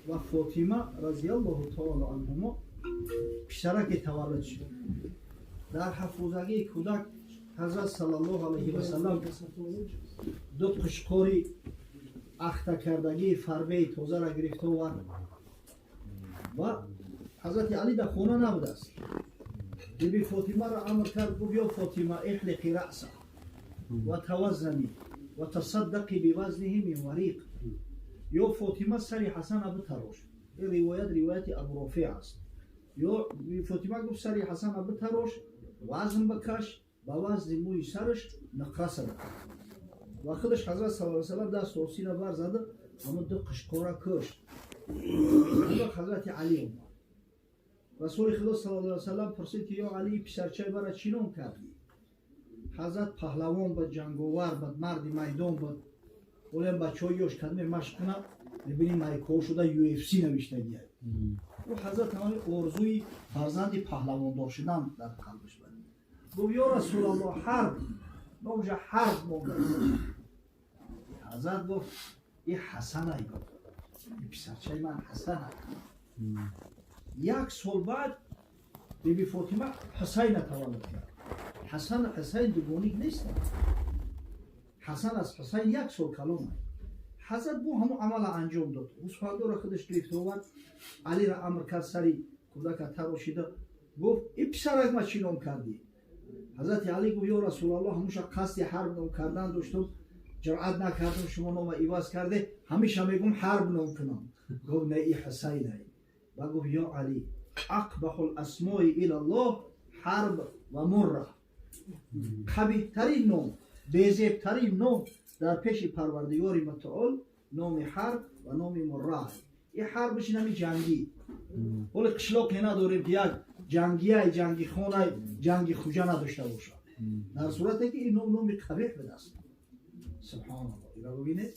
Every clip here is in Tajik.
Ва Фотима разиаллоҳу таоло анҳумо писараке таваллуд шуд. Дар 7 рӯзагии кӯдак Ҳазрат саллаллоҳу алайҳи васалам ду қушқори ахтакардагии фарбеи тозара гирифта овард ва Ҳазрати Али дар хона набудааст. Биби Фотимаро амр кард, гуфт: «Ё Фотима, احلقي رأسه وتوزني وتصدقي بوزنه من ورق». Ё Фотима, сари Ҳасана битарош. Ин ривоят ривояти Абурофеъ аст. Ё Фотима, гуфт, сари Ҳасана битарош, вазн бикаш, ба вазни мӯи сараш нуқра садақа. Ва худаш Ҳазрат сал салам даст осина барзада, ҳамон ду қишқора кушт. Ҳазрати Али омад. Расули Худо сал салам пурсид, ки: «Ё Али, писарчаи мара чӣ ном кардӣ?» Ҳазрат паҳлавон буд, ҷанговар буд, марди майдон буд. Олиам бачаҳои ёш кадме машқ кунад, мебинӣ, майкаҳо шуда UFC навиштагия. Ӯ ҳазрат ҳамаи орзуи фарзанди паҳлавондор шудан дар қалбаш буд. Гуфт: «Ё Расулаллоҳ, Ҳарб, номша Ҳарб монда». Ҳазрат гуфт: «И Ҳасанай», гуфт, «и писарчаи ман Ҳасанай». Як сол баъд биби Фотима Ҳусайна таваллуд кард. Ҳасан, Ҳусайн дугоник нестанд. Ҳасан аз Ҳусайн як сол калон. Ҳазрат бо ҳамон амала анҷом дод. Гӯсфандоро худаш гирифта овард. Алиро амр кард, сари кӯдака тарошида, гуфт: «И писарак ма чӣ ном кардӣ?» Ҳазрати Али гуфт: «Ё Расулаллоҳ, ҳамуша қасди Ҳарб ном кардан доштум, ҷуръат накардам, шумо нома иваз карде, ҳамеша мегум Ҳарб ном кунам». Гуфт: «Не, и Ҳусайнай». Ва гуфт: «Ё Али, أقبح الأسماء إلى الله حرب ومرة». Қабиҳтарин ном, безебтарин ном дар пеши Парвардигори Мутаол номи Ҳарб ва номи Мурра. И Ҳарбш нами ҷангӣ. Ҳоли қишлоқе надорем, ки як ҷангияй, ҷангихонай, ҷанги хуҷа надошта бошад. Дар сурате ки ин ном номи қабеҳ будааст. Субҳаналлоҳ, ира бибинед.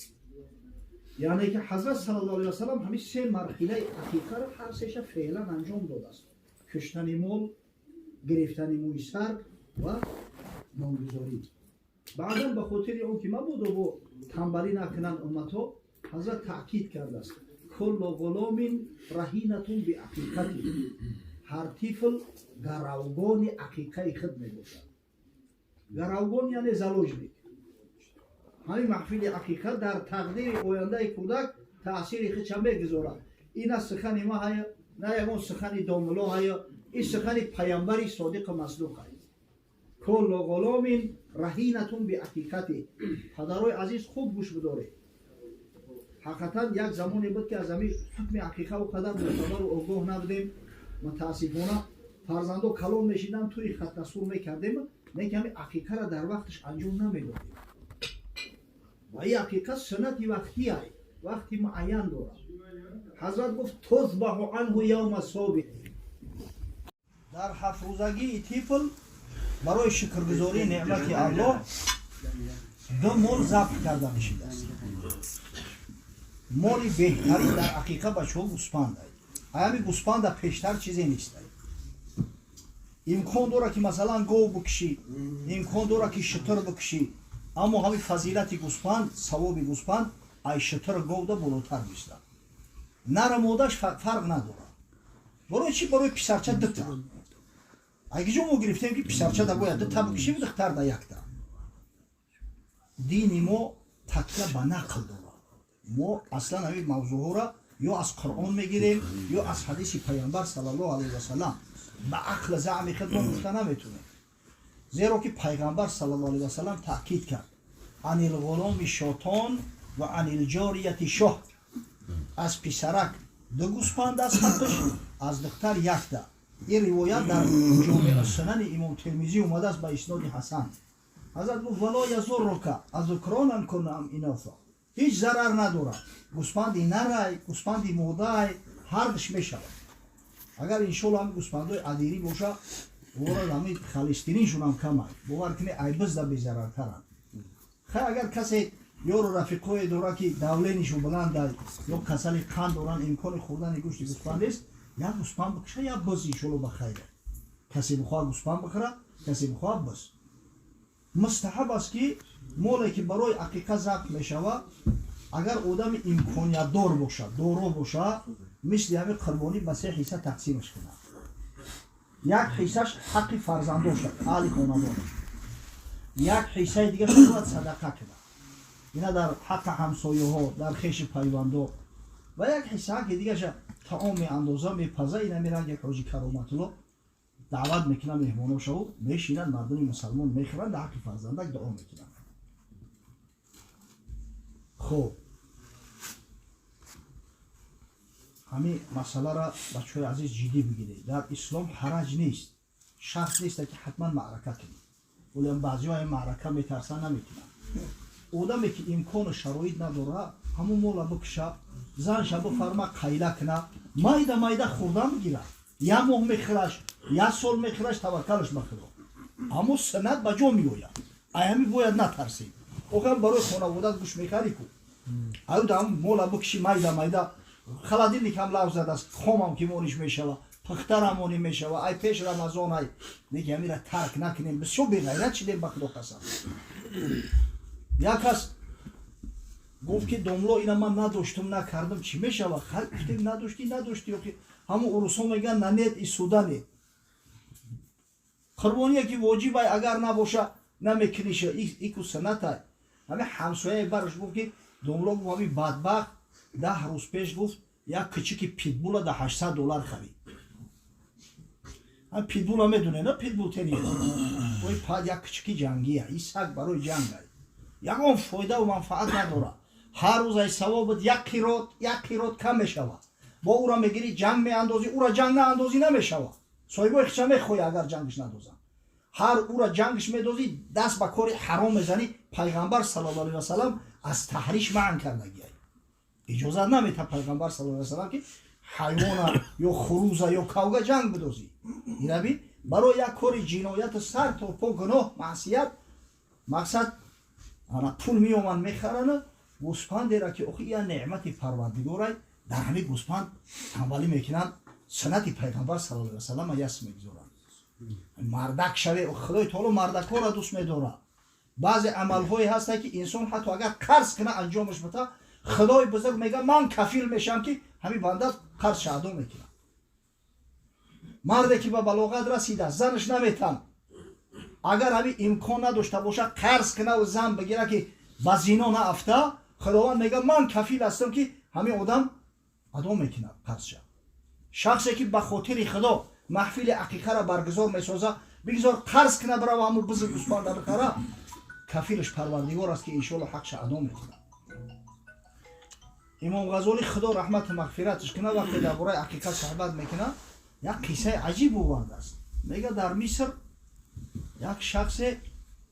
Яъне ки Ҳазрат саллаллоҳу алайҳи васалам ҳамин се марҳилаи ақиқаро ҳар сеша феълан анҷом додааст: куштани мол, гирифтани мӯи сар ва номгузорӣ. Баъдан ба хотири он ки мабодо бо танбалӣ накунанд умматҳо, Ҳазрат таъкид кардааст: كل غلام رهينة بعقيقته. Ҳар тифл гаравгони ақиқаи худ мебошад. Гаравгон яъне заложник. Ҳамин маҳфили ақиқа дар тақдири ояндаи кӯдак таъсири худша мегузорад. Ин на сухани ма ҳая, на ягон сухани домуло ҳая, ин сухани паямбари содиқу масдуқ ҳая: كل غلام رهينة بعقيقته. Падарои азиз, хуб гӯш бидоред. Ҳақиқатан, як замоне буд, ки аз ҳамин ҳукми ақиқа о қадар мӯътабару огоҳ набудем. Мутаассифона, фарзандо калон мешиданд, тӯи хатнасур мекардем, не ки ҳамин ақиқаро дар вақташ анҷом намедодем. Ва ин ақиқа суннати вақтиай, вақти муайян дорад. Ҳазрат гуфт: تذبح عنه يوم السابع. Дар 7 рӯзагии тифл барои шукргузории неъмати Аллоҳ ду мол забҳ карда мешидааст. Моли беҳтарин дар ақиқа, бачаҳо, гӯспанд. Ҳами гӯспанда пештар чизе нест. Имкон дорад, ки масалан гов бикушӣ, имкон дорад, ки шутур бикушӣ, аммо ҳами фазилати гӯспанд, савоби гӯспанд ай шутур, говда болотар меистад. Нара модаш фарқ надорад. Барои чӣ барои писарча дута? Айгиҷо мо гирифтем, ки писарча да бояд дута бикушӣ, духтар да якта? Дини мо такя ба нақл дорад. Мо аслан ҳамин мавзӯъҳоро ё аз Қуръон мегирем, ё аз ҳадиси Паямбар саллаллоҳу алайҳи васалам. Ба ақли заъми худ мо гуфта наметонем, зеро ки Пайғамбар саллаллоҳу алайҳи васалам таъкид кард: عن الغلام شاتان وعن الجارية شاة. Аз писарак ду гӯспанд аст ҳаққш, аз духтар якта. Ин ривоят дар Ҷомеъ Сунани Имом Термизӣ омадааст ба исноди ҳасан. Ҳазрат гуфт: ولا يضرك أذكرانا كن أم إناثا. Ҳеҷ зарар надорад, гӯспанди нарай, гӯспанди модай, ҳардаш мешавад. Агар, иншолло, ҳами гӯспандои адирӣ боша, ора ҳами холестериншунам камай, бовар кунед, айбизда безарартаранд. Хай, агар касе ёру рафиқое дорад, ки давление шу баландай ё касали қанд доранд, имкони хӯрдани гӯшти гӯспанд нест, як гӯспанд бикша, як биз, иншолло, ба хайр. Касе бихоҳад, гӯспанд бихӯра, касе бихоҳад, биз. Мустаҳаб аст, ки моле, ки барои ақиқа забҳ мешавад. Агар одами имкониятдор бошад, доро бошад, мисли ҳамин қурбонӣ ба се ҳисса тақсимаш кунад. Як ҳиссаш ҳаққи фарзандоша, аҳли хонадонаш. Як ҳиссаи дигаша бояд садақа кунад. Ина дар ҳаққи ҳамсояҳо, дар хеши пайвандо. Ва як ҳисса ҳаққи дигаша таом меандоза, мепаза, ина меранг як ҳоҷи Кароматулло даъват мекунад меҳмоношаву мешинад, мардуми мусалмон мехӯранд, дар ҳаққи фарзандак дуо мекунанд. Хуб, ҳамин масъаларо бачаҳои азиз ҷиддӣ бигиред. Дар ислом ҳараҷ нест, шарт нест ки ҳатман маърака кунед. Вале баъзеҳо ин маърака метарсанд, наметунанд. Одаме ки имкону шароит надорад, ҳамун мола бикша, занша бифарма, қайла куна, майда майда хӯрдан бигирад. Як моҳ мехӯраш, як сол мехӯраш, таваккалаш ба Худо. Аммо суннат ба ҷо меояд. Ай ҳамин бояд натарсед. Охир барои хонаводат гӯш мехарӣ ку. Аю да мола бикши майда майда, холодильник ҳам лав задааст, хомам ки мониш мешава, пухтарам монӣ мешава, ай пеш Рамазон ай. Неки ҳамира тарк накунем, бисёр беғайрат шидем, ба Худо қасам. Як кас гуфт ки домло ина ман надоштум, накардам, чӣ мешава? Хай, гуфтем, надоштӣ, надоштӣ, охи ҳамун урусҳо мегӯянд на нет и суда нет. Қурбоние ки воҷиб ай, агар набоша намекуниша, ику суннатай. Ҳамин ҳамсояи бараш гуфт ки домло гуфт ҳамин бадбахт 10 рӯз пеш гуфт як кичики питбула да $800 харид. Ҳам питбула медоне, на питбул терьер. Ой пад як кичики ҷангия, и саг барои ҷанг ай. Ягон фоидаву манфаат надорад. Ҳар рӯз ай савобат як қирот, як қирот кам мешавад. Бо ӯра мегирӣ ҷанг меандозӣ, ӯра ҷанг наандозӣ намешавад. Соҳибои хича мехоҳӣ агар ҷангш надозанд. Ҳар ӯра ҷангш медозӣ, даст ба кори ҳаром мезанӣ. Пайғамбар саллаллоҳу алайҳи васаллам аз таҳриш манъ кардагиай. Иҷозат наметавад пайғамбар саллаллоҳу алайҳи васаллам ки ҳайвона ё хуруза ё кавга ҷанг бидозӣ. Ираби барои як кори ҷинояту сар то по гуноҳ, маъсият, мақсад ана пул меоманд мехарана гӯспандера ки охи я неъмати парвардигорай, дар ҳамин гӯспанд танбалӣ мекунанд, суннати пайғамбар саллаллоҳу алайҳи васаллам яс мегузоранд. Мардак шаве, Худои таоло мардакҳоро дӯст медорад. Баъзе амалҳое ҳастанд ки инсон ҳатто агар қарз кунад анҷомаш бита, Худои бузург мегӯяд ман кафил мешавам ки ҳамин банда қарзша адо мекунад. Марде ки ба балоғат расидааст, занаш наметан, агар ҳамин имкон надошта бошад қарз кунаву зан бигирад ки ба зино наафта, Худованд мегӯяд ман кафил ҳастам ки ҳамин одам адо мекунад қарзша. Шахсе ки ба хотири Худо маҳфили ақиқаро баргузор месозад, бигзор қарз кунад, барава ҳамун бизу гӯспанда бихара, кафилаш Парвардигор аст ки иншоалло ҳақша адо мекунад. Имом Ғазолӣ, Худо раҳмату мағфираташ кунад, вақте дар бораи ақиқа суҳбат мекунад, як қиссаи аҷиб овардааст. Мегӯяд дар Миср як шахсе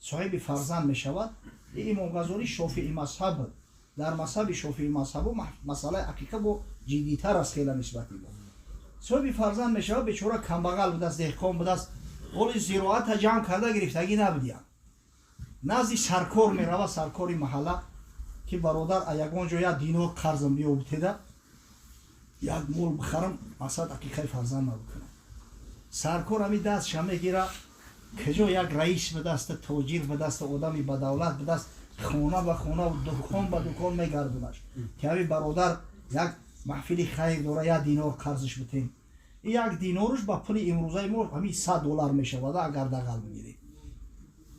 соҳиби фарзанд мешавад. Имом Ғазолӣ шофиӣ мазҳаб буд. Дар мазҳаби шофиӣ мазҳабу масъалаи ақиқа бо ҷиддитар аст хела нисбати мо. Соҳиби фарзанд мешавад, бечора камбағал будааст, деҳқон будааст, оли зироата ҷамъ карда гирифтагӣ набудиянд. Назди саркор меравад, саркори маҳалла, ки бародар, а ягон ҷо як динор қарзам биё битеда, як мол бихарам, мақсад ақиқаи фарзанд бикунам. Саркор ҳами дастша мегира, куҷо як раис ба даста, тоҷир ба даста, одами ба давлат ба даст, хона ба хона, дукон ба дукон мегардонаш ки ҳами бародар як маҳфили хайр дора, як динор қарзиш битем. Як диноруш ба пули имрӯзаи мо ҳамин $100 мешавад, агар дағал бигирем.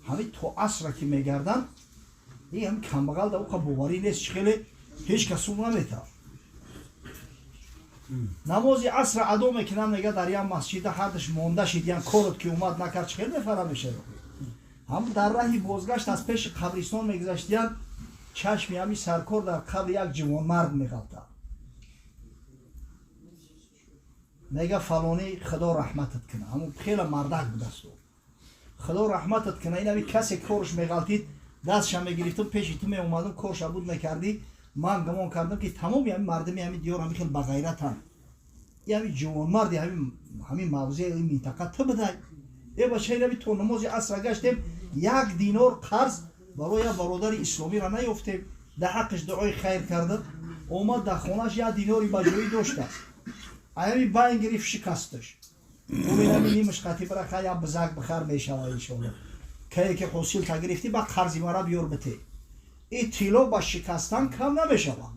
Ҳамин то асра ки мегарданд, и ҳами камбағал да уқа боварӣ нест, чи хеле ҳеҷ кас сум наметавад. Намози асра адо мекунанд, мега дар як масҷида ҳардаш монда шид, ян корот ки омад накард, чи хеле мефара мешавад. Ҳам дар раҳи бозгашт аз пеши қабристон мегузаштиянд, чашми ҳами саркор дар қабри як ҷавонмард меғалтад. Мега фалонӣ, Худо раҳматат кунад, ҳамун хеле мардак будааст, Худо раҳматат кунад, ин ҳами касе корш меғалтид, дастша мегирифтум, пеши ту меомадум, корша буд мекардӣ. Ман гумон кардам ки тамоми ҳами мардуми ҳами диёр ҳами хел бағайратанд, и ҳами ҷавонмарди ҳамин мавзеи ин минтақа ту будай. Э бача, ин ҳами то намози асра гаштем, як динор қарз барои як бародари исломиро наёфтем. Дар ҳаққиш дуои хайр карда омад, дар хонааш як динори ба ҷоӣ доштааст, аями байн гирифт, шикасташ. Бубинами нимаш қати бираха, як бизак бихар мешава иншоалло. Кае ки ҳосил та гирифтӣ, ба қарзи мара биёр бите. Ин тилло ба шикастан кам намешавад,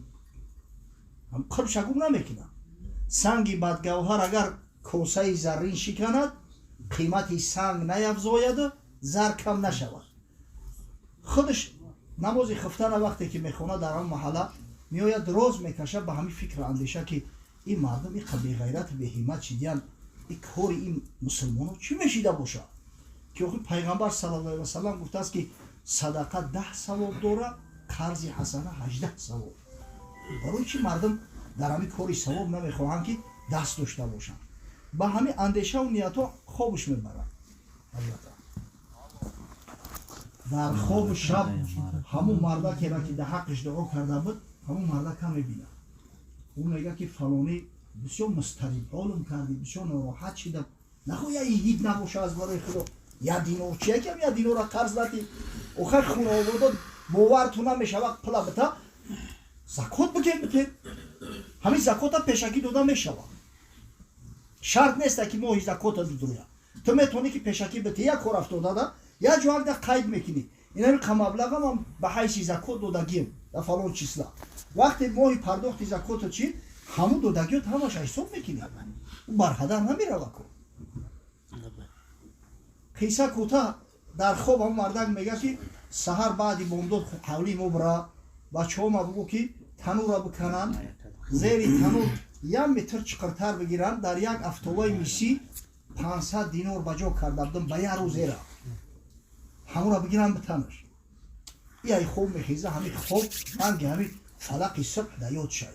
қурбша гум намекунад. Санги бадгавҳар агар косаи заррин шиканад, қимати санг наявзояду зар кам нашавад. Худаш намози хуфтана вақте ки мехонад, дар ҳамн маҳалла меояд, роз мекашад ба ҳамин фикру андеша, ки ин мардум иқа беғайрату беҳиммат шидиян, ин кори ин мусулмоно чӣ мешида бошад, ки охир Пайғамбар саллаллоҳу алайҳи васаллам гуфтааст, ки садақа 10 савоб дорад, қарзи ҳасана 18 савоб. Барои чӣ мардум дар ҳамин кори савоб намехоҳанд, ки даст дошта бошанд? Ба ҳамин андешаву ниятҳо хобаш мебарад. Албатта, дар хобу шаб ҳамун мардакеро, ки дар ҳаққиш дуо карда буд, ҳамун мардака мебинад. Ӯ мега, ки фалонӣ, бисёр мустариб ҳолум кардӣ, бисёр нороҳат шидам. Нахо я йигит набоша, аз барои Худо я динор чиякам, я динора қарз надӣ. Охир хунободо боварту намешавад, пула бита, закот бигир, битед. Ҳамин закота пешакӣ дода мешавад, шарт неста, ки моҳи закота дудруя. Ту метавонӣ, ки пешакӣ бите. Як кор афтодада, як ҷо акда қайд мекунӣ: инами қа маблағам ба ҳайси закот додагим дар фалон числа. Вақте моҳи пардохти закота чи ҳамун додагиёт ҳамаша ҳисоб мекунӣ, ӯ барҳадар намерава ку. Қисса кӯтаҳ, дар хоб ҳамун мардак мега, ки саҳар баъди бомдод ҳавлии мо бира, бачаҳома бугӯ, ки танӯра бикананд, зери танӯр як метр чиқиртар бигиранд. Дар як афтоваи мисӣ 500 динор ба ҷо карда будам ба як рӯзера, ҳамура бигирам, битанаш. Ияй хоб мехеза, ҳами хоб ранги ҳами фалақи субҳ да ёд шай.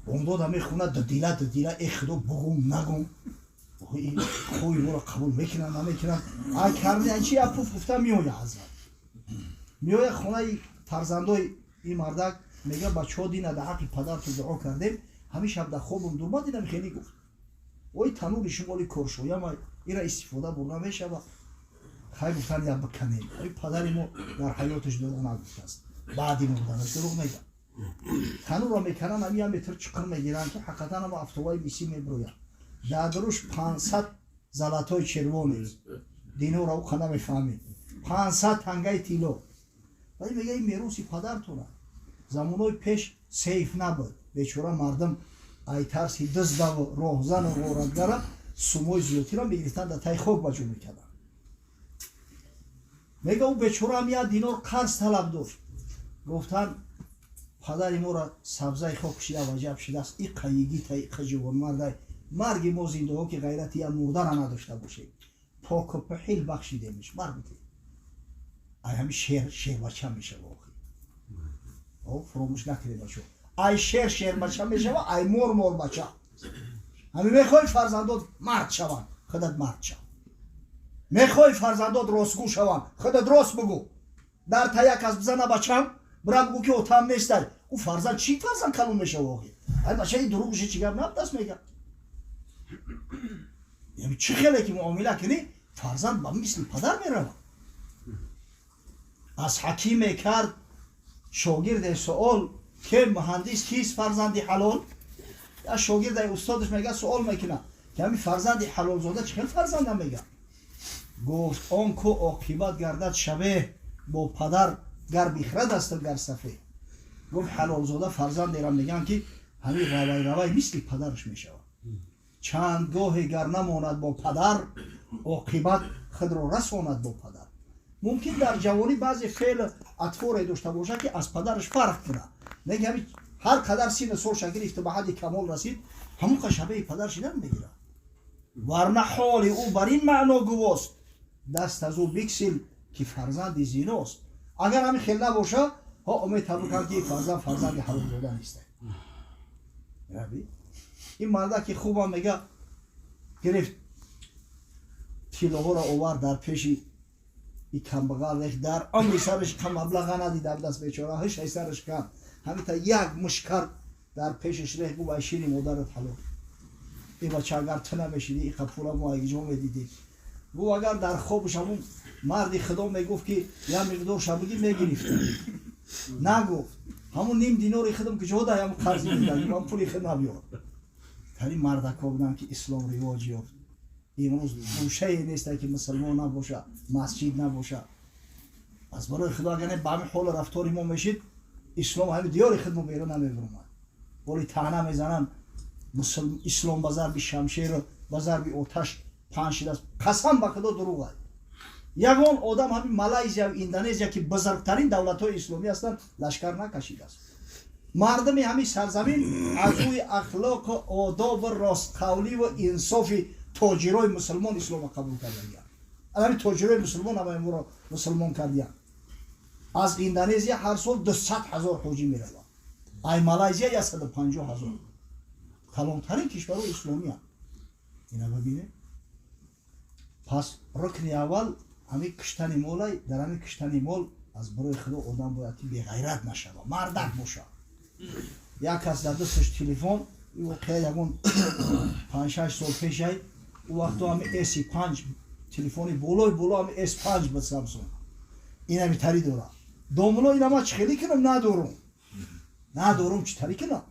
Бомдода мехона, дудила дудила: э Худо, бугум, нагум, хои моро қабул мекунанд, намекунанд? Ай карди чи я пуф гуфта меоя. Ҳазрат меоя хонаи фарзандои ин мардак, мега: бачаҳо, дина дар ҳаққи падарту дуо кардем, ҳамин шаб дар хобам дурма дидам, хеле гуфт: ой, танури шумоли коршояма, ира истифода бурда мешава. Хай, гуфтан, я биканем, ой, падари мо дар ҳаёташ дурӯғ нагуфтааст, баъди мурданаш дурӯғ мега. Танурро мекананд, ҳами як метр чиқир мегиранд, ки ҳақиқатан ама афтоваи мисӣ мебирояд. Дар дуруш 500 золотой червонец, динора ӯ қана мефаҳмед, 500 тангаи тилло. Вале мега: ин мероси падартона. Замонҳои пеш сейф набуд, бечора мардум ай тарси дуздаву роҳзану ғоратгара сумои зиёдтиро мегирифтанд, дар таи хок ба ҷо мекарданд. Мега, ӯ бечораам як динор қарз талаб дошт. Гуфтанд: падари моро сабзаи хок шида ваҷаб шидааст, иқа йигита, иқа ҷувонмардай, марги мо зиндаҳо, ки ғайрати як мурдара надошта бошем, поку пухил бахшидемиш, марг бите. Ай ҳами шер шербача мешава. Охи, фуромӯш накунед, бачо, ай шер шербача мешава, ай мор морбача. Ҳами мехоҳӣ фарзандот мард шаванд, худат мард шав. Мехоҳӣ фарзандот ростгӯ шаванд, худат рост бугӯ. Дар та як кас бизана: бачам, бира бугӯ, ки отам нестай. Ӯ фарзанд чӣ фарзанд калон мешава охи? Ай бача ин дурӯғши чӣ гап набудаст, мега. Чӣ хеле ки муомила кунӣ, фарзанд ба мисли падар меравад. Аз ҳакиме кард шогирде суол, ке муҳандис кист фарзанди ҳалол? Я шогирдаи устодаш мега, суол мекунад, ки ҳами фарзанди ҳалолзода чӣ хел фарзанда? Мега, гуфт: он ку оқибат гардад шабеҳ бо падар, гар бихрад асту гар сафеҳ. Гуфт: ҳалолзода фарзандеро мегӯянд, ки ҳамин равай равай мисли падараш мешавад. Чанд гоҳе гар намонад бо падар, оқибат худро расонад бо падар. Мумкин дар ҷавонӣ баъзе феъл атворе дошта бошад, ки аз падараш фарқ кунад, лекин ҳами ҳар қадар сину солша гирифту ба ҳадди камол расид, ҳамон қа шабеҳи падар шидан мегирад. Варна ҳоли ӯ бар ин маъно гувост, даст аз ӯ биксил, ки фарзанди зиност. Агар ҳамин хел набоша, ҳо, умед табрукам, ки фарзанд фарзанди ҳалолзода нест. Ин мардаки хубам, мега, гирифт тиллоҳоро, овард, дар пеши и камбағал рехт. Дар умри сараш кам маблаға надида будаст бечора, ҳишай сараш кам. Ҳамита як мушт кард, дар пешаш рех, гуфт: ай шири модарат ҳалол, и бача, агар ту намешидӣ, иқа пула мо айҷо медидӣ? Гуфт: агар дар хобаш ҳамун марди Худо мегуфт, ки як миқдор шабагӣ мегирифтам. Нагуфт, ҳамун ним динори худам куҷо даям, қарзи ман пули худ набиёр. Тарин мардако буданд, ки ислом ривоҷ ёфт. Имрӯз гӯшае несте, ки мусулмон набоша, масҷид набоша. Аз барои Худо, агар не ба ҳамин ҳолу рафтори мо мешид, ислом ҳамин диёри худ мо берун намебуромад. Боли таъна мезананд, ислом ба зарби шамшеру ба зарби оташ паҳн шудааст. Қасам ба Худо, дурӯғ аст. Ягон одам ҳамин Малайзия ва Индонезия, ки бузургтарин давлатҳои исломӣ ҳастанд, лашкар накашидааст. Мардуми ҳамин сарзамин аз рӯи ахлоқу одобу ростқавливу инсофи тоҷирои мусулмон ислома қабул кардагиянд. Ҳамин тоҷирои мусулмон ҳамаро мусулмон кардиянд. Аз Индонезия ҳар сол 200 000 ҳоҷӣ меравад, ай Малайзия 150 000. Калонтарин кишварҳои исломиянд. Ина бибине. Пас рукни аввал ҳамин киштани молай. Дар ҳамин киштани мол, аз барои Худо, одам бояд ки беғайрат нашава, мардак боша. Як кас дар дасташ телефон, воқеа ягон 5-6 сол пешай, ӯ вақто ҳами S5, телефони болои боло, ҳами S5 ба Самсунг, инами тари дора. Домуло, ина ма чӣ хеле кунам? Надорум, надорум, чӣ тари кунам?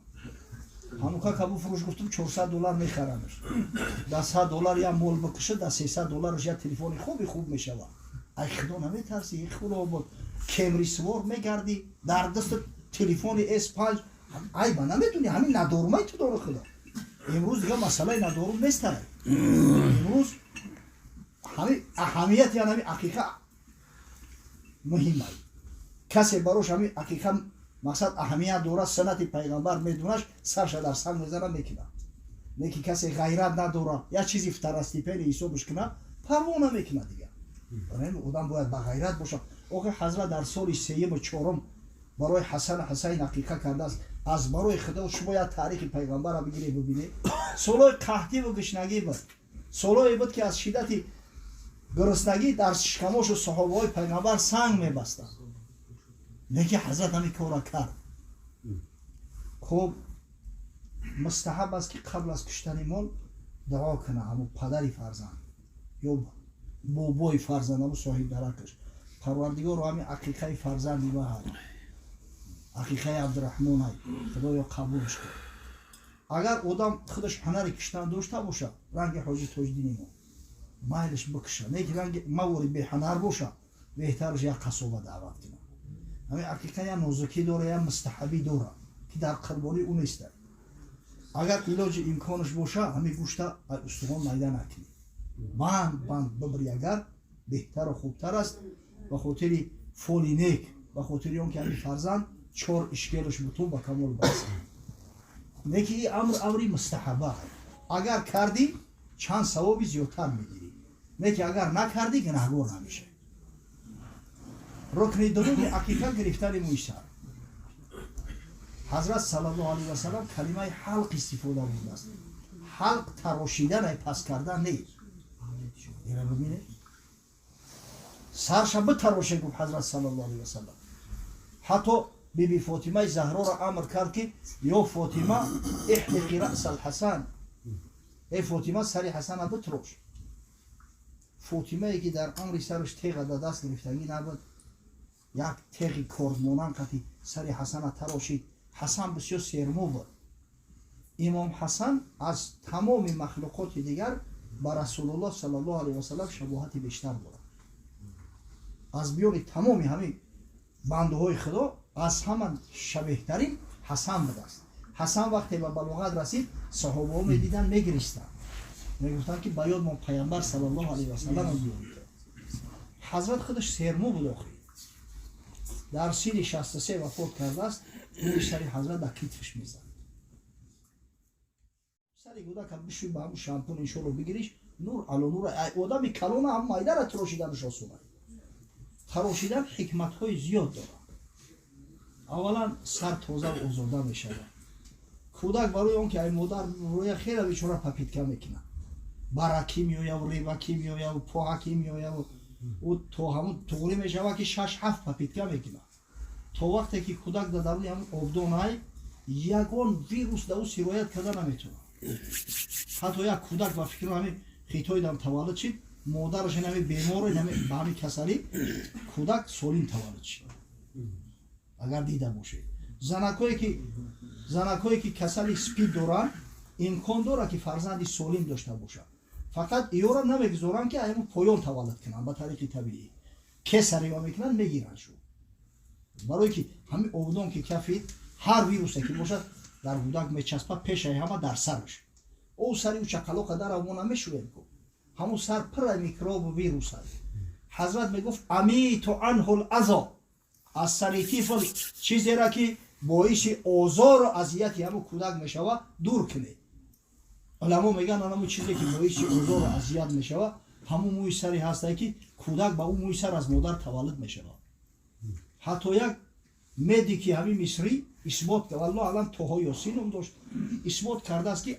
Ҳамука кабу фурӯш гуфтум, 400 доллар мехарамш. Да 100 доллар я мол бикуша, да 300 долларш я телефони хуби хуб мешавад. Ай Худо наметарси? Худо буд, кемрисвор мегардӣ, дар даст телефони S5, айба намедуни, ҳамин надорумай ту дору. Худо, имрӯз дига масъалаи надорум нестай. Имрӯз ҳамин аҳамияти ҳамин ақиқа муҳимай. Касе барош ҳамин ақиқа мақсад аҳамият дорад, суннати пайғамбар медонаш, сарша дар санг мезана, мекунад. Лекин касе ғайрат надорад, як чизи второстепенный ҳисобш кунад, парво намекунад дигар. Барои одам бояд ба ғайрат бошад. Охир ҳазрат дар соли сеюму чорум барои Ҳасану Ҳусайн ақиқа кардааст. Аз барои Худо, шумо як таърихи пайғамбарро бигиред, бибинед. Солҳои қаҳтиву гушнагӣ буд, солҳое буд, ки аз шиддати гуруснагӣ дар шикамошу саҳобаҳои пайғамбар санг мебастанд, лекин ҳазрат ҳамин корро кард. Хуб, мустаҳаб аст, ки қабл аз куштани мол дуо кунад ҳамун падари фарзанд ё бобои фарзанд, ҳамун соҳиб даракаш: «Парвардигоро, ҳамин ақиқаи фарзанди ма, ақиқаи Абдураҳмонай, Худоё, қабулш кун». Агар одам худаш ҳунари киштан дошта бошад, ранги ҳоҷи Тоҷиддини мо, майлиш бикуша. Не ки ранги мавори беҳунар боша, беҳтараш як қасоба даъват кунад. Ҳамин ақиқа я нозукӣ дора, я мустаҳабӣ дора, ки дар қурбонӣ ӯ неста. Агар илоҷи имконаш боша, ҳамин гӯшта устухон майда накунӣ, банд банд бибри агар, беҳтару хубтар аст, ба хотири фоли нек, ба хотири он ки ҳамин фарзанд чор ишкелаш бутун ба камол барасад. Неки ин амр амри мустаҳаба. Агар кардӣ, чанд савоби зиёдтар мегирӣ, неки агар накардӣ, гунаҳгор намешавӣ. Рукни дуюми ақиқа гирифтани мӯи сар. Ҳазрат саллаллоҳу алайҳи васалам калимаи ҳалқ истифода бурдааст. Ҳалқ тарошидан, ай паст кардан не. Ина бибинед, сарша битароше, гуфт ҳазрат саллаллоҳу алайҳи васалам. Ҳатто биби Фотимаи Заҳроро амр кард, ки: «Ё Фотима, احلقي رأس الحسن», эй Фотима, сари Ҳасана битрош. Фотимае, ки дар амри сараш теға да даст гирифтагӣ набуд, як теғи кордмонанд қати сари Ҳасана тарошид. Ҳасан бисёр сермӯ буд. Имом Ҳасан аз тамоми махлуқоти дигар ба Расулуллоҳ саллаллоҳу алайҳи васалам шабоҳати бештар дорад. Аз миёни тамоми ҳамин бандаҳои Худо аз ҳама шабеҳтарин Ҳасан будааст. Ҳасан вақте ба балоғат расид, саҳобаҳо медиданд, мегиристанд, мегуфтанд, ки ба ёдмон пайғамбар саллаллоҳу алайҳи васалам биёрид. Ҳазрат худаш сермӯ буд. Охир дар синни 63 вафот кардааст. Мӯи сари ҳазрат дар китфш мезад. Сари кӯдака бишӯй, ба ҳамун шампун иншолло бигириш, нур ало нур. Одами калона ҳам майдара тарошиданаш осона. Тарошидан ҳикматҳои зиёд дорад. Аввалан, сар тозаву озода мешавад. Кӯдак барои он ки ай модар рӯя, хеле бечора попытка мекунад, баракӣ меояву ребакӣ меояву поҳакӣ меояву ӯ то ҳамун туғрӣ мешавад, ки шаш ҳафт попытка мекунад. То вақте ки кӯдак дар даруни ҳамун обдонай, ягон вирус да ӯ сироят карда наметавонад. Ҳатто як кӯдак, ба фикру, ҳамин хитоидам таваллуд шид, модараш ҳами беморо ба ҳамин касалӣ, кӯдак солим таваллуд шид. Агар дида бошед, занакое ки касали СПИД доранд, имкон дорад, ки фарзанди солим дошта бошад. Фақат иёра намегузоранд, ки ҳамун поён таваллуд кунанд ба тариқи табиӣ. Кесарево мекунанд, мегиранд шу, барое ки ҳамин обдон ки кафид, ҳар вирусе ки бошад, дар гудак мечаспад, пешаи ҳама дар сараш. Ӯ сари ӯ чақалоқа дар мо намешӯем ку, ҳамун сар пур микробу вирус аст. Ҳазрат мегуфт: أميطوا عنه الأذى, аз сари тифл чизеро, ки боиси озору азияти ҳамун кӯдак мешавад, дур кунед. Уламо мегӯянд, ҳамун чизе ки боиси озору азият мешавад, ҳамун мӯи саре ҳастае, ки кӯдак ба ӯ мӯи сар аз модар таваллуд мешавад. Ҳатто як медики ҳамин мисрӣ исбот, валлоҳу аълам, Тоҳо Ёсин ном дошт, исбот кардааст, ки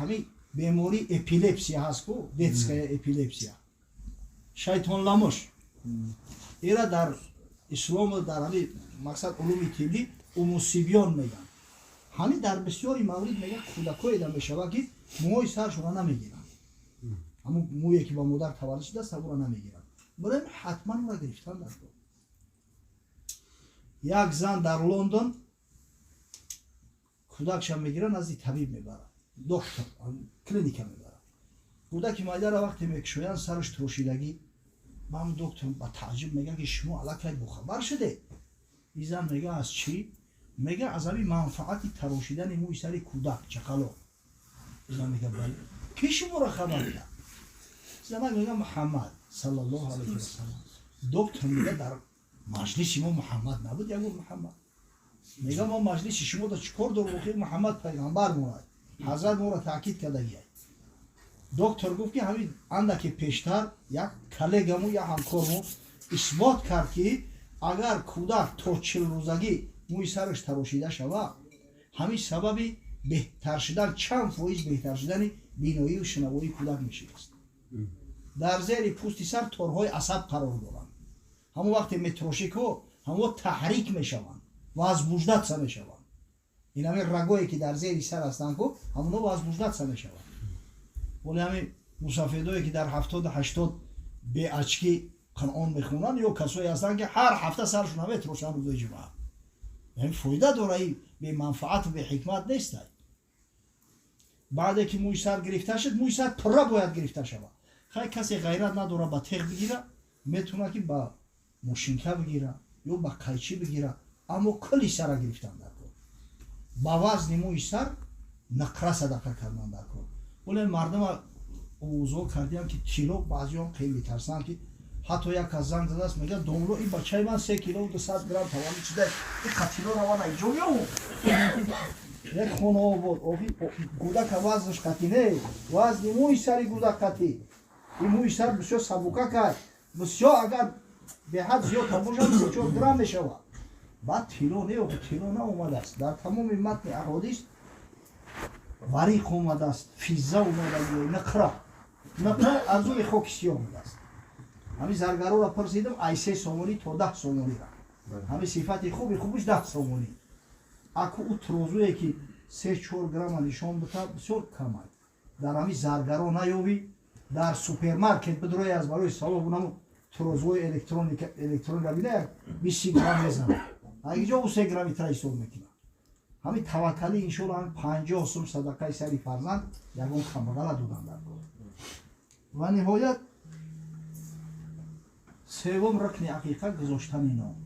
ҳамин бемории эпилепсия ҳаст ку, детская эпилепсия, шайтонламуш, ира дар ислому дар ҳамин мақсад улуми тиббӣ уммуссибён мегӯянд. Ҳамин дар бисёри маврид мегӯяд, кӯдакое мешавад, ки мӯҳои саршона намегиранд, ҳамун мӯе ки ба модар таваллуд шудааст, ҳамуро намегиранд. Барои ҳатман ӯра гирифтан дар кор. Як зан дар Лондон кӯдакша мегирад, назди табиб мебарад, доктор, клиника мебарад. Кӯдаки майдара вақте мекушоянд, сараш трошидагӣ. Ман доктор ба таъҷуб мегӯяд, ки шумо аллакай бохабар шуде. Ин зан мега: «Аз чӣ?» Мега: «Аз ҳамин манфаати тарошидани мӯи сари кӯдак, чақалоқ». Зан мега: «Бале, ки шуморо хабар кард?» Занак мега: «Муҳаммад саллаллоҳу алайҳи васалам». Доктор мега: «Дар маҷлиси мо Муҳаммад набуд, ягон Муҳаммад». Мега: «Мо маҷлиси шумо да чӣ кор дорем? Охир Муҳаммад пайғамбар монад, ҳазрат моро таъкид кардагиай». Доктор гуфт, ки ҳамин андаке пештар як коллегаму, як ҳамкормо исбот кард, ки агар кӯдак то 40 рӯзагӣ мӯи сараш тарошида шавад, ҳамин сабаби беҳтар шудан, чанд фоиз беҳтар шудани биноию шунавоии кӯдак мешудааст. Дар зери пӯсти сар торҳои асаб қарор доранд. Ҳамон вақте метрошӣ ко, ҳамо таҳрик мешаванд, возбуждаться мешаванд. Ин ҳамин рагое, ки дар зери сар ҳастанд ку, ҳамоно возбуждаться мешаванд. Вале ҳамин мусафедое, ки дар 70-80 бе очки Қуръон мехонанд, ё касое ҳастанд, ки ҳар ҳафта саршон наметрошанд рӯзои ҷумъа, яъне фоида дора, и беманфаату беҳикмат нестай. Баъде ки мӯи сар гирифта шуд, мӯи сар пурра бояд гирифта шавад. Хай, касе ғайрат надора ба теғ бигира, метавонад, ки ба мошинка бигира ё ба қайчӣ бигира, аммо кулли сара гирифтан дар кор. Ба вазни мӯи сар нақра садақа кардан дар кор. Вале мардума овозҳо кардиам, ки тилло, баъзеҳом хеле метарсанд, ки ҳатто як кас занг задааст, мегӯяд: «Домло, ин бачаи ман 3 кило 200 грамм таваллуд шуда, ин қатило раван айҷо меову як хонаобод». Охи, гудака вазнаш қатӣ не, вазни мӯи сари гудак қатӣ. Ин мӯи сар бисёр сабука кард, бисёр агар беҳад зиёд бошад, 3-4 грамм мешавад. Баъд тилло не, охи, тилло наомадааст. Дар тамоми матни аҳодис вариқ омадааст, физза омада, нақра. Нақра арзуи хоки сиёҳ будааст. Ҳамин заргароро пурсидам, ай 3 сомонӣ то 10 сомонира. Ҳамин сифати хуби хубиш 10 сомонӣ. Аку ӯ трозуе, ки 3-4 грамма нишон бита, бисёр камай. Дар ҳамин заргаро наёвӣ, дар супермаркет бидрои, аз барои савоб наму трозуҳои электроника бина, як 20 грамм мезанад, агиҷо ӯ 3 грамми тра ҳисоб мекунад. Ҳамин таваккалӣ, иншоалло, ҳамин 50 сум садақаи сари фарзанд ягон камбағала додан дар кор. Ва ниҳоят, севум рукни ақиқа — гузоштани ном.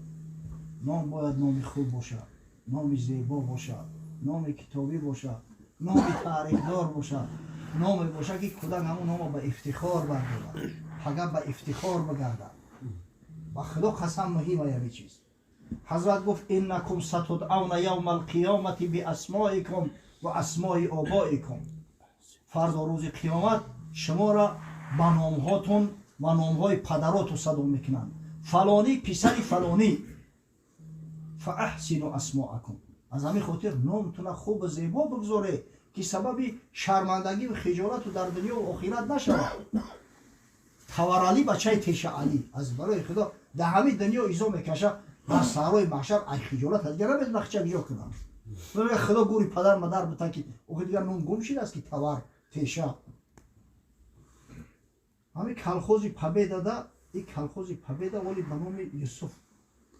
Ном бояд номи хуб бошад, номи зебо бошад, номи китобӣ бошад, номи таърихдор бошад, номе бошад, ки кӯдак ҳамон номо ба ифтихор бардорад, пага ба ифтихор бигардад. Ба Худо қасам, муҳим аями чиз. Ҳазрат гуфт: «إنكم ستدعون يوم القيامة بأسمائكم وأسماء آبائكم». Фардо рӯзи қиёмат шуморо ба номҳотон ва номҳои падароту садо мекунанд: фалонӣ писари фалонӣ. فأحسنوا أسماءكم. Аз ҳамин хотир номтуна хубу зебо бигзоре, ки сабаби шармандагиву хиҷолату дар дунёву охират нашавад. Таваралӣ, бачаи Тешаалӣ, аз барои Худо, дар ҳамин дунё изо мекаша, дар саҳрои маҳшар ай хиҷолат дигар наметона хича гиҷо кунад. Худо гури падар мадар бута, ки охи дигар ном гум шидааст, ки тавар теша. Ҳамин колхози Победада, и колхози Победа вале ба номи Юсуф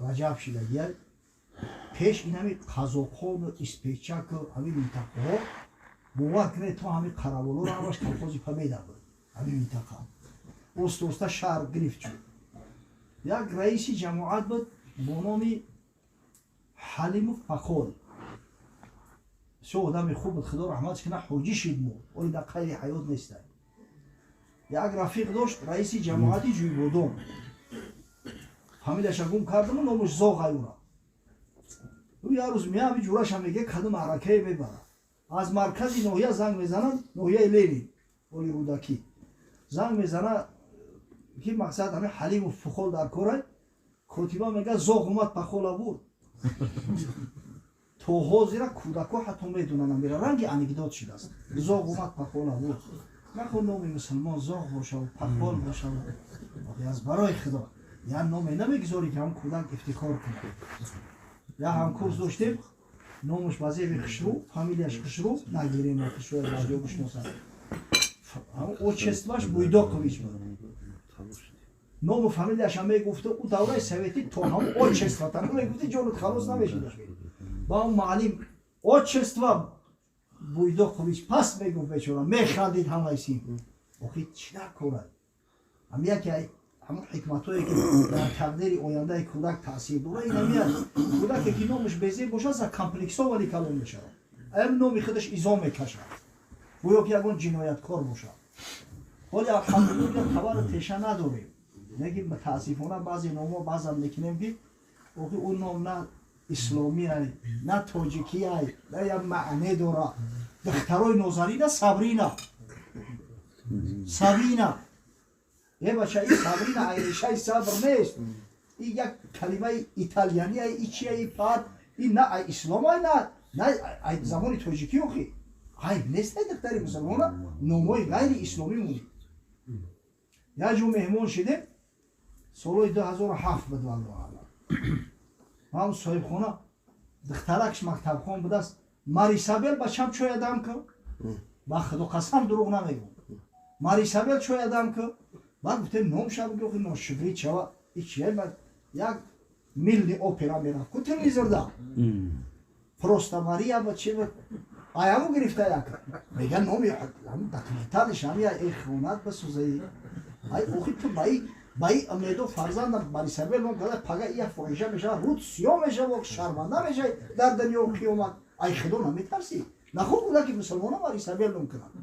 Раҷаб шидагия. Пеш ин ҳами қазоқону Испечаку ҳамин минтақаҳо, бовар кунед, то ҳамин Қараволоро ҳамаш колхози Победа буд. Ҳамин минтақа оста оста шаҳр гирифт шуд. Як раиси ҷамоат буд бо номи Ҳалимов Пақол, бисёр одами хуб буд, худо раҳматш кунад, ҳоҷӣ шид, мурд, оли дар қайди ҳаёт нестай. Як рафиқ дошт, раиси ҷамоати Ҷӯйбодон, фамилияша гум кардаму, номаш Зоғ аюра. Ӯ як рӯз меами, ҷураша меге, кадом маъракае мебарад. Аз маркази ноҳия занг мезананд, ноҳияи Ленин, оли Рӯдакӣ, занг мезана, ки мақсад ҳами Ҳалимов Пухол дар корай. Котиба мега: «Зоғ омад, Пахола бурд». То ҳозира кӯдакҳо ҳатто медонанд, амира ранги анекдот шудааст: «Зоғ омад, Пахола бурд». Нахо номи мусулмон Зоғ бошаву Пахол бошаву, аз барои Худо, як номе намегузорӣ, ки ҳам кӯдак ифтихор кунад. Як ҳамкурс доштем, номаш Базеви Хушрӯ, фамилияш Хушрӯ, нагирем, шояд баъзеҳо бишносанд. Отчество ш Буйдокович буд. Ному фамилияшам мегуфта, ӯ давраи советӣ то ҳамн отчество та намегуфти, ҷонут халос намешид. Ба он муаллим «отчество Буйдокович» пас мегуфт, бечора механдид ҳамаи син. Охи, чӣ дар корад? Ҳам яке ҳамон ҳикматҳое, ки дар тақдири ояндаи кӯдак таъсир дорад, ин ҳамияст: кӯдаке, ки номаш безеб бошад, закомплексованный калон мешавад, ам номи худаш изо мекашад, гӯё ки ягон ҷинояткор бошад. Ҳоли, алҳамдулилла, табару теша надорем, лекин мутаассифона баъзе номҳо баъзан мекунем, ки охи ӯ ном на исломиай, на тоҷикиай, на як маъне дора. Духтарои нозанина Сабрина, Сабина. Е, бача, и Сабрина ай решаи сабр нест, и як калимаи италиянӣ, и чия, и пад, и на ай ислом ай, на ай забони тоҷикӣ. Охи, айб нест, ай духтари мусулмона номҳои ғайри исломӣ монӣ. Як ҷо меҳмон шидем, солҳои 2007 буд, валлоҳ аълам. Ҳам соҳибхона духтаракш мактабхон будааст: «Марисабел, бачам, чой адам ку». Ба Худо қасам, дурӯғ намегӯм. «Марисабел, чой адам ку». Баъд гуфтем, номша бигӯ, ношукрӣ чава, и чия? Як мыльный опера мерафт ку телевизорда, «Просто Мария» ба чи буд, аяму гирифта, як мега номи документальный ш ҳамия. Э, хонат басӯзаи, ай охи, ту баи умедо фарзандам Марисабел ном када, пага ия фоҳиша мешава, руд сиёҳ мешава, шарманда мешавӣ дар дунёу қиёмат. Ай Худо наметарсӣ? Нахуб буда, ки мусулмона Марисабел ном кунанд.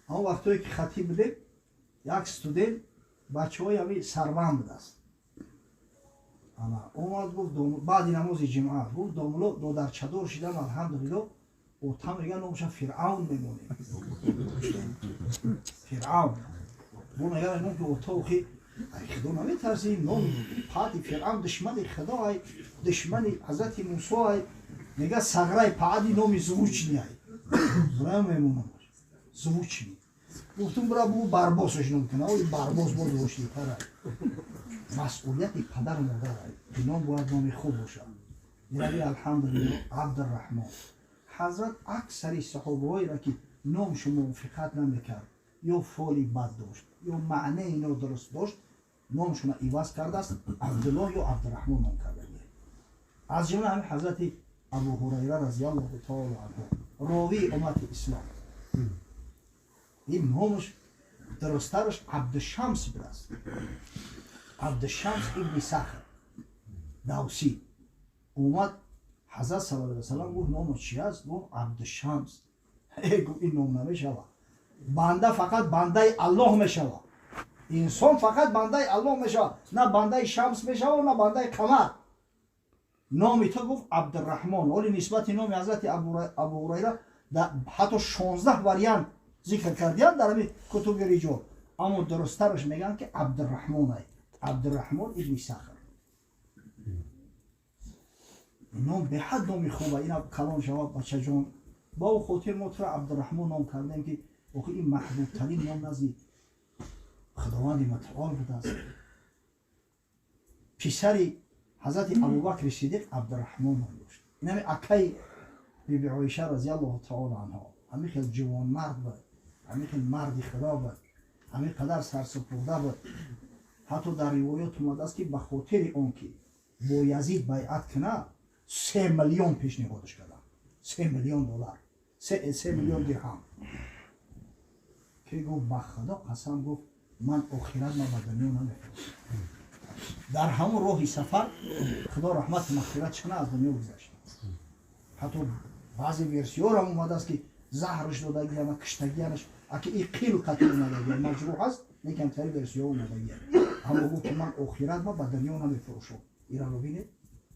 Ҳамон вақтое, ки хатиб будем, як студент, бачаҳои ҳами сарванд будааст, ана омад, гуфт, баъди намози ҷумъа гуфт: «Домуло, додарчадор шидам, алҳамдулилло, отам мега, номаша Фиръавн мемонем, Фиръавн». Бо мега, ки ото, охи, ай Худо наметарсӣ? Номи пади Фиръавн душмани Худо ай, душмани ҳазрати Мусо ай. Мега, сағраи паади, номи звучный ай, бира мемонам, звучный. Гуфтум, бира бу, Барбосаш ном куна, ои Барбос бо звучный тара. Масъулияти падару модар ай, ном бояд номи хуб бошад. Ирави, алҳамдулилло, Абдурраҳмон. Ҳазрат аксари саҳобаҳоеро, ки номшо мувофиқат намекард, ё фоли бад дошт, ё маънеи нодуруст дошт, номшона иваз кардааст, Абдуллоҳ ё Абдураҳмон ном карда. Аз ҷумла ҳами ҳазрати Абу Ҳурайра разиаллоҳу таоло анҳу, ровии уммати ислом. Ин номаш дурусттараш Абдушамс будааст, Абдушамс ибни Сахр Давсӣ. Омад, ҳазрат сал ла салам гуфт: «Номо чи аст?» Гуфт: «Абдушамс». Гуфт: «Ин ном намешавад, банда фақат бандаи Аллоҳ мешавад, инсон фақат бандаи Аллоҳ мешавад, на бандаи Шамс мешавад, на бандаи Қамар. Номи ту, гуфт, Абдураҳмон». Оли нисбати номи ҳазрати Абу Ҳурайра ҳатто 16 вариант зикр кардиянд дар ҳами кутуби риҷол, аммо дурусттараш мегӯянд, ки Абдураҳмон ай, Абдураҳмон ибни Сахр. Ном беҳад номи хуба, ина калон шавад, бачаҷон, ба ӯ хотир мо тура Абдураҳмон ном кардем, ки охи ин маҳбубтарин ном назди Худованди мутаол будааст. Писари ҳазрати Абубакри Сидиқ Абдураҳмон ном дошт, инами акаи биби Оиша разиаллоҳу таоло анҳо. Ҳамин хел ҷувонмард буд, ҳамин хел марди Худо буд, ҳамин қадар сарсупурда буд. Ҳатто дар ривоёт омадааст, ки ба хотири он ки бо Язид байъат кунад, 3 миллион пешниҳодаш карданд, 3 миллион доллар, 3 миллион дирҳам, ки гуфт: «Ба Худо қасам», гуфт. Ман охират ма ба дунё намефурӯшам. Дар ҳамон роҳи сафар Худо раҳмату мағфират чана аз дунё гузашт. Ҳатто баъзе версияҳоам омадааст, ки заҳрш додагиана, киштагианаш, аки и қил қатл омадагия, маҷрӯҳ аст, лекин тари версияҳо омадагия. Аммо гуфт, ки ман охират ма ба дунё намефурӯшам. Ира бибинед,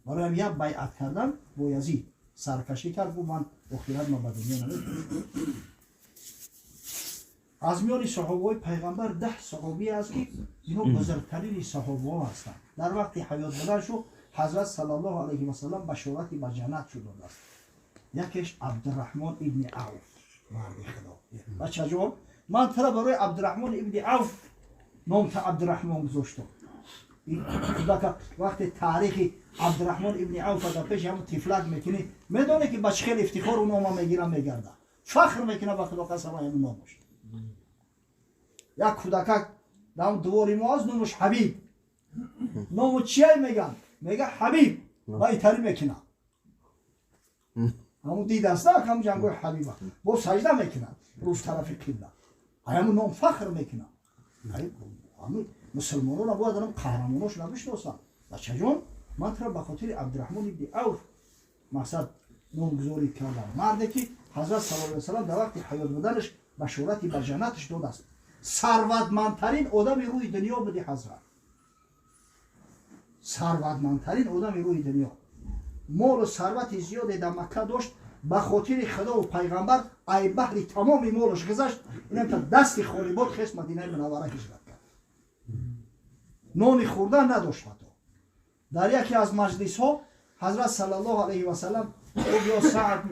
бароям як байъат кардан бо Язид саркашӣ кард, гуфт: ман охират ма ба дунё намефурӯшам. Аз миёни саҳобаҳои пайғамбар 10 саҳобие аст, ки ино бузургтарини саҳобаҳо ҳастанд. Дар вақти ҳаёт буданшу ҳазрат саллаллоҳу алайҳи васалам башорати ба ҷаннат шуд додааст. Якеш Абдураҳмон ибни Авф, марди Худо. Бачаҷон, ман тара барои Абдураҳмон ибни Авф номта Абдураҳмон гузоштам. Кудака вақте таърихи Абдураҳмон ибни Авфа дар пеши ҳамун тифлак мекунӣ, медоне, ки ба чӣ хел ифтихору нома мегирам, мегарда, фахр мекуна. Ба Худо қасам, ҳамун номош. Як кӯдакак дар двори мо аст, номуш Ҳабиб. Ному чияй меган? Мега Ҳабиб ва итарӣ мекуна. Ҳамун дидаста, ҳамун ҷангои Ҳабиба бо сажда мекунад рӯз тарафи қибла, ҳамун ном фахр мекунад. Мусулмонона бояд анам қаҳрамоношона бишносанд. Бачаҷон, ман тура ба хотири Абдураҳмон ибни Авф мақсад номгузорӣ кардам, марде ки ҳазрат саллаллоҳу алайҳи васаллам дар вақти ҳаёт буданаш башорати ба ҷаннаташ додааст. Сарватмандтарин одами рӯи дунё буди ҳазрат, сарватмандтарин одами рӯи дунё, молу сарвати зиёде дар Макка дошт. Ба хотири Худову пайғамбар ай баҳри тамоми молаш гузашт. Инамта дасти холибод хес Мадинаи Мунаввара ҳиҷрат кард, нони хӯрдан надошт. Ҳатто дар яке аз маҷлисҳо ҳазрат саллаллоҳу алайҳи васалам гуфт: ё Саад,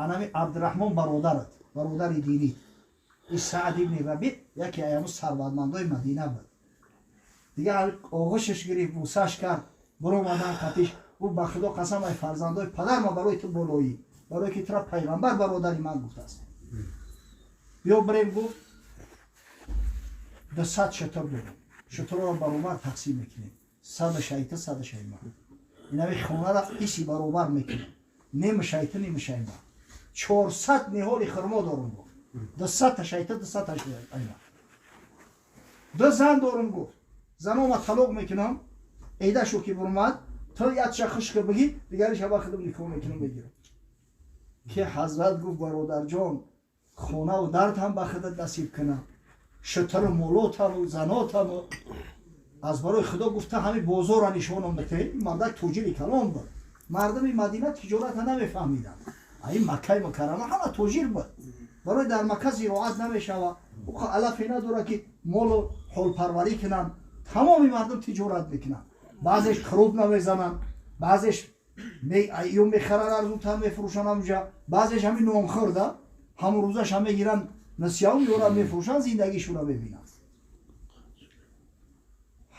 анами Абдураҳмон бародарат, бародари динит. И Саад ибни Рабиъ яке аямо сарватмандои Мадина буд. Дигар оғӯшаш гирифт, бусаш кард, буромадан қатиш. Гуфт: ба Худо қасам, ай фарзандои падар ма барои ту болоӣ, барое ки тура пайғамбар бародари ман гуфтааст. Биё бирем, гуфт, 200 шутур дорем, шутурро баробар тақсим мекунем, 100 шайта, 100 шайма. Инави хонара ҳисси баробар мекунем, нимшайта, нимшайма. 400 ниҳоли хурмо дорум, гуфт, 200-та шайта, 200-та шайма. Ду зан дорум, гуфт, занома талоқ мекунам, эйдашу ки бурмад, то якша хушка бигӣ, дигариша ба худам никоҳ мекунам, мегирам. Ки ҳазрат гуфт: бародарҷон, хонаву дардам ба худат насиб кунам, шутару молотаму занотаму аз барои Худо гуфта, ҳами бозорра нишоном бите. Мардак тоҷири калон буд. Мардуми Мадина тиҷората намефаҳмиданд. Ин Маккаи Мукаррама ҳама тоҷир буд. Барои дар Макка зироат намешава, алафе надорад, ки молу ҳолпарварӣ кунанд. Тамоми мардум тиҷорат мекунанд. Баъзеш круб намезананд, баъзеш ё мехаранд, арзунтар мефурӯшанд ҳамҷа, баъзеш ҳамин нонхӯрда ҳамун рӯзаша мегиранд, насияу меоранд, мефурӯшанд, зиндагишонро мебинанд.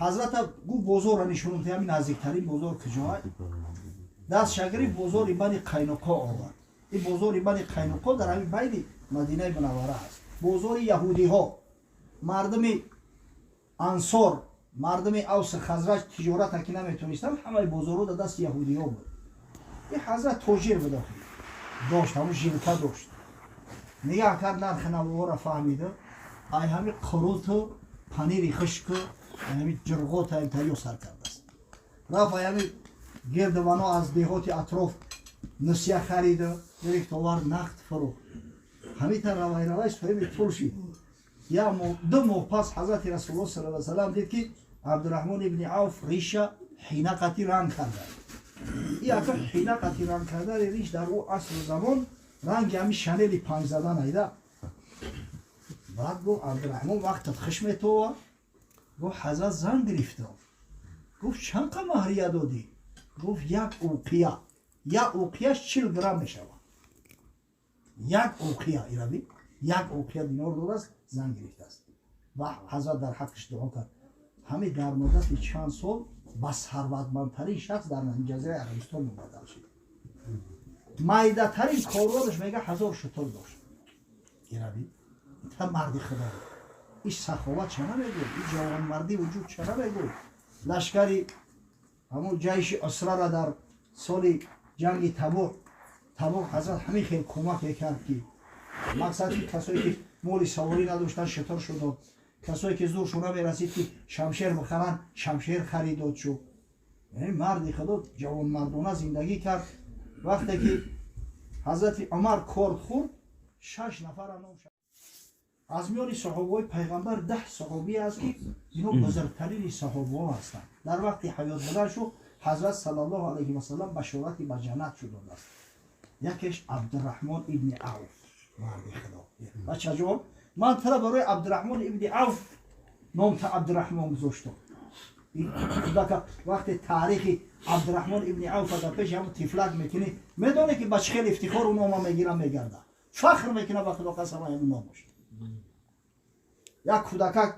Ҳазрата гуфт: бозорра нишонам, ҳамин наздиктарин бозор куҷоа? Дастша гирифт, бозори Бани Қайнуқо овард. Ин бозори Бани Қайнуқо дар ҳамин байни Мадинаи Мунаввара аст, бозори яҳудиҳо. Мардуми ансор, мардуми Авси Хазраҷ тиҷората ки наметонистанд, ҳамаи бозорҳо дар дасти яҳудиҳо буд. Ин ҳазрат тоҷир буд, охи дошт, ҳамун жилка дошт. Нигаҳ кард, нархи навоҳоро фаҳмида, ай ҳами қуруту панири хушку, ай ҳами ҷурғота тайёр сар кардааст. Рафт, ай ҳами гирдувано аз деҳоти атроф нусия харида, гирифт, овард, нақд фурӯхт. Ҳамита равай равай соҳиби пул шид. Як моҳ, 2 моҳ пас ҳазрати Расулуллоҳ саллаллоҳу алайҳи васаллам дид, ки Абдураҳмон ибни Авф риша ҳина қати ранг карда. И ака ҳина қати ранг кардани риш дар ӯ асру замон ранги ҳами Шанели панҷ задан айда. Баъд гуфт: Абдураҳмон, вақтат хуш метова. Гуфт: ҳазрат, зан гирифтам. Гуфт: чанд қа маҳрия додӣ? Гуфт: як уқия. Як уқияш 40 грамм мешавад. Як уқия ираби, як уқия динор додааст, зан гирифтааст. Ва ҳазрат дар ҳаққиш дуо кард. Ҳамин дар муддати чанд сол ба сарватмандтарин шахс дар ҷазираи Арабистон мубаддал шуд. Майдатарин корвонаш, мега, 1000 шутур дошт. Ираби та марди Худо, иш саховат ча намегӯй, и ҷавонмардӣ вуҷуд ча намегӯй. Лашкари ҳамун ҷайши усрара дар соли ҷанги Табук ҳазрат ҳамин хел кӯмак мекард, ки мақсад ки касое ки моли саворӣ надоштанд, шутур шудод. Касое ки зуршу намерасид ки шамшер бихаранд, шамшер харид дод шуд. Яъне марди худо ҷавонмардона зиндагӣ кард. Вақте ки ҳазрати Умар корд хӯрд, шаш нафара ном аз миёни саҳобаҳои пайғамбар 10 саҳобӣ аст, ки ино бузургтарини саҳобаҳо ҳастанд. Дар вақти ҳаёт буданшу ҳазрат саллаллоҳу алайҳи васаллам башорати ба ҷаннат шудодааст. Якеш Абдураҳмон ибни Авф, марди худо. Бачаҷон, ман тара барои Абдураҳмон ибни Авф номта Абдураҳмон гузоштам. Вақте таърихи Абдураҳмон ибни Авфа дар пеши ҳамн тифлак мекунӣ, медонӣ ки ба чӣ хел ифтихору нома мегирам, мегарда, фахр мекунам ба худо қасам ҳамн номош. Як кӯдакак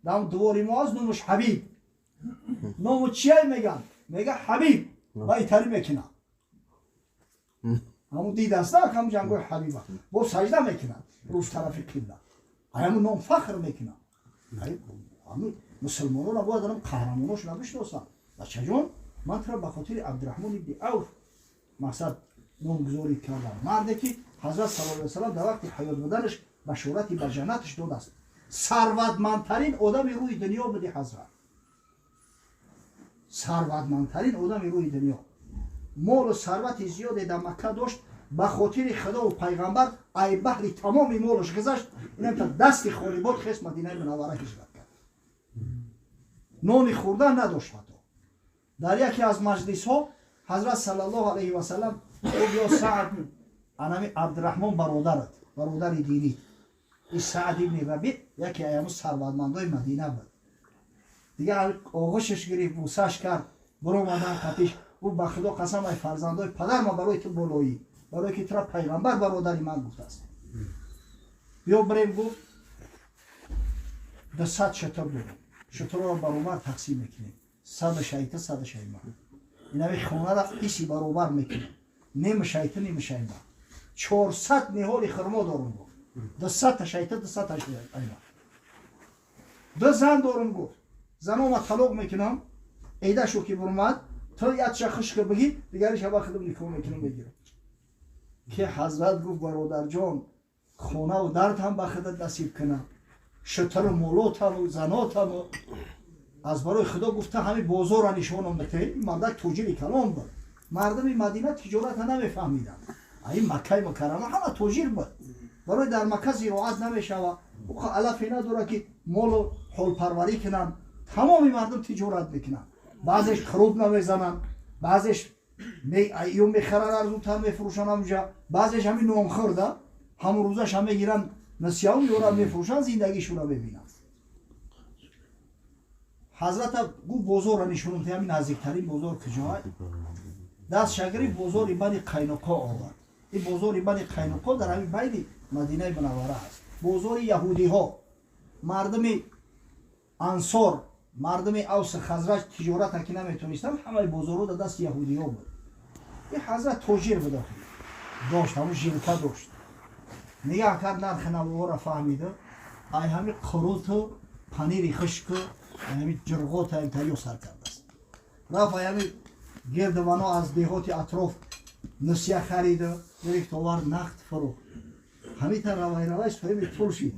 дар двори мо аст, номаш Ҳабиб. Ному чияй меган? Мега Ҳабиб ва итарӣ мекунад. Ҳамун дидаста ҳамун ҷангои Ҳабиба бо сажда мекунад рӯз тарафи қибла, ҳамун ном фахр мекунад. Мусулмонона бояд анам қаҳрамоношона бишносанд. Бачаҷон, ман тура ба хотири Абдураҳмон ибни Авф мақсад номгузорӣ кардам, марде ки ҳазрат саллаллоҳу алайҳи васаллам дар вақти ҳаёт буданаш башорати ба ҷаннаташ додааст. Сарватмандтарин одами рӯи дунё буди ҳазрат, сарватмандтарин одами рӯи дунё, молу сарвати зиёде дар Макка дошт. Ба хотири худову пайғамбар ай баҳри тамоми молаш гузашт. Инамта дасти холибод хес Мадинаи Мунаввара ҳиҷрат кард, нони хӯрдан надошт. Ҳатто дар яке аз маҷлисҳо ҳазрат саллаллоҳу алайҳи васаллам гуфт: «Ё Саад, анами Абдураҳмон бародарат, бародари динит». И Саад ибни Рабиъ яке аямо сарватмандои Мадина буд. Дигар оғӯшаш гирифт, бусаш кард, биромадан қатиш. Гуфт: «Ба худо қасам, ай фарзандои падар ман барои ту болоӣ, барое ки тура пайғамбар бародари ман гуфтааст. Биё бирем», гуфт, «200 шутур дорем, шутурро баробар тақсим мекунем, сада шайта, сада шайма. Инави хонара ҳисси баробар мекунем, нема шайта, нема шайма. 400 ниҳоли хурмо дорум», гуфт, «200-та шайта, 200-та шайма. Ду зан дорум», гуфт, «занома талоқ мекунам, эдашу ки бурмад, то якша хушка бигӣ, дигариша ба худам никоҳ мекунам, мегирам». Ки ҳазрат гуфт: «Бародарҷон, хонаву дардам ба худат насиб кунам, шутару молотаму занотаму аз барои худо гуфта, ҳами бозорра нишонам бите». Мардак тоҷири калон буд. Мардуми Мадина тиҷората намефаҳмиданд. Ин Маккаи Мукаррама ҳама тоҷир буд, барои дар Макка зироат намешава, алафе надорад ки молу ҳолпарварӣ кунанд. Тамоми мардум тиҷорат мекунанд, баъзеш хуруб намезананд, баъзеш ё мехаранд, арзунтар мефурӯшанд ҳамҷа, баъзеш ҳамин нонхӯрда ҳамун рӯзаша мегиранд, насияву меоранд, мефурӯшанд, зиндагишура мебинанд. Ҳазрата гуфт: «Бозорра нишонам, ҳамин наздиктарин бозор куҷоа?» Дастша гирифт, бозори Бани Қайнуқо овард. Ин бозори Бани Қайнуқо дар ҳамин байни Мадинаи Мунаввара аст, бозори яҳудиҳо. Мардуми ансор, мардуми Авси Хазраҷ тиҷората ки наметонистанд, ҳамаи бозорҳо дар дасти яҳудиҳо буд. Ин ҳазрат тоҷир буд, охир дошт, ҳамун жилка дошт. Нигаҳ кард, нархи навоҳоро фаҳмида, ай ҳами қуруту панири хушку, ай ҳами ҷурғота тайёр сар кардааст. Рафт, ай ҳами гирду вано аз деҳоти атроф нусия харида гирифт, овард, нақд фурӯхт. Ҳамита равай равай соҳиби пул шид.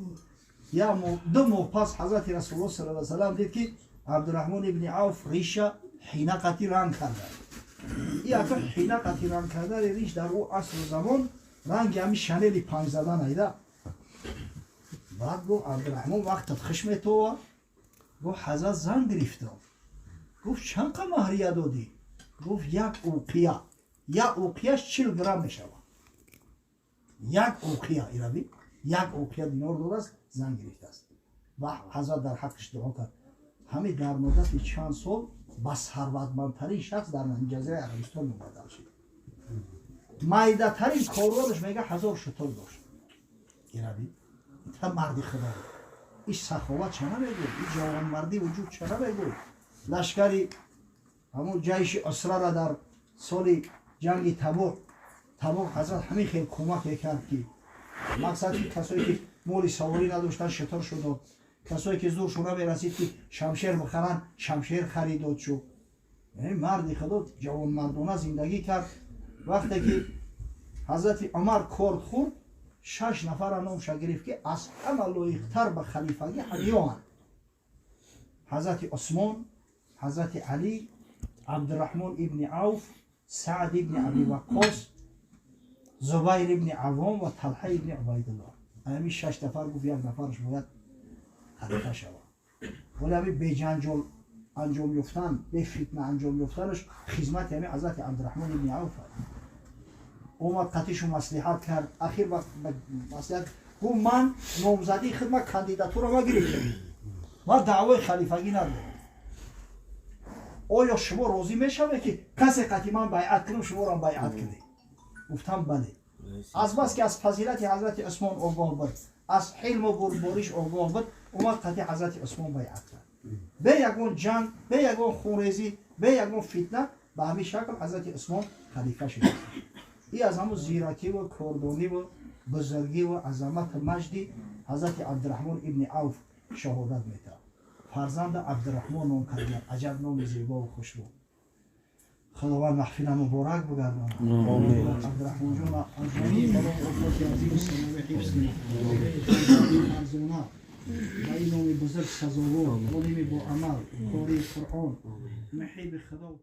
Ду моҳ пас ҳазрати Расулулло саллаллоҳу алайҳи васаллам дид, ки Абдураҳмон ибни Авф риша ҳина қати ранг карда. И ака ҳина қати ранг кардани риш дар ӯ асру замон ранги ҳами Шанели панҷ задан айда. Баъд гуфт: «Абдураҳмон, вақтат хуш метова». Гуфт: «Ҳазрат, зан гирифтам». Гуфт: «Чанд қа маҳрия додӣ?» Гуфт: «Як уқия». Як уқияш 40 грамм мешавад. Як уқия ираби, як уқия динор додааст, зан гирифтааст. Ва ҳазрат дар ҳаққиш дуо кард. Ҳамин дар муддати чанд сол ба сарватмандтарин шахс дар ҷазираи Арабистон мубаддал шуд. Майдатарин корвонаш, мега, 1000 шутур дошт. Ираби та марди худо, иш саховат ча намегӯй, и ҷавонмардӣ вуҷуд ча намегӯй. Лашкари ҳамун ҷайши усрара дар соли ҷанги Табук ҳазрат ҳамин хел кӯмак мекард, ки мақсад ки касое ки моли саворӣ надоштанд, шутур шудод, касое ки зуршу намерасид ки шамшер бихаранд, шамшер харид дод шуд. Яъне марди худо ҷавонмардона зиндагӣ кард. Вақте ки ҳазрати Умар корд хӯрд, шаш нафара номша гирифт, ки аз ҳама лоиқтар ба халифагӣ ҳамиёанд. Ҳазрати Усмон, Ҳазрати Алӣ, Абдурраҳмон ибни Авф, Саъд ибни Аби Ваққос, Зубайр ибни Авом ва Талҳа ибни Убайдуллоҳ. Ҳамин шаш нафар гуфт, як нафараш бояд халифа шавад. Вале ҳамин беҷанҷол анҷом ёфтан, бефитна анҷом ёфтанаш хизмати ҳамин Ҳазрати Абдурраҳмон ибни Авф аст. Омад, қатишу маслиҳат кард. Ахир маслиҳат гуфт: ман номзадии худ, ман кандидатура ма гирифтам, ман даъвои халифагӣ надорам. Оё шумо розӣ мешавед, ки касе қати ман байъат кунам, шуморам байъат кунед? Гуфтам: бале. Азбаски аз фазилати Ҳазрати Усмон огоҳ буд, аз ҳилму бурдбориш огоҳ буд, омад, қати Ҳазрати Усмон байъат кард. Бе ягон ҷанг, бе ягон хунрезӣ, бе ягон фитна, ба ҳамин шакл Ҳазрати Усмон халифа шуд. И аз ҳамун зиракиву кордониву бузургиву азамату маҷди Ҳазрати Абдураҳмон ибни Авф шаҳодат метавад. Фарзанда Абдураҳмон ном кардияд. Аҷаб номи зебову хушбӯ! Худованд маҳфила муборак бугардонад. Абдураҳмонҷон аз ҷониби балои офоти азими самавӣ ҳифз кунад. Фарзона ва ин номи бузург сазовор, олими боамал, қории Қуръон, муҳиби Худо.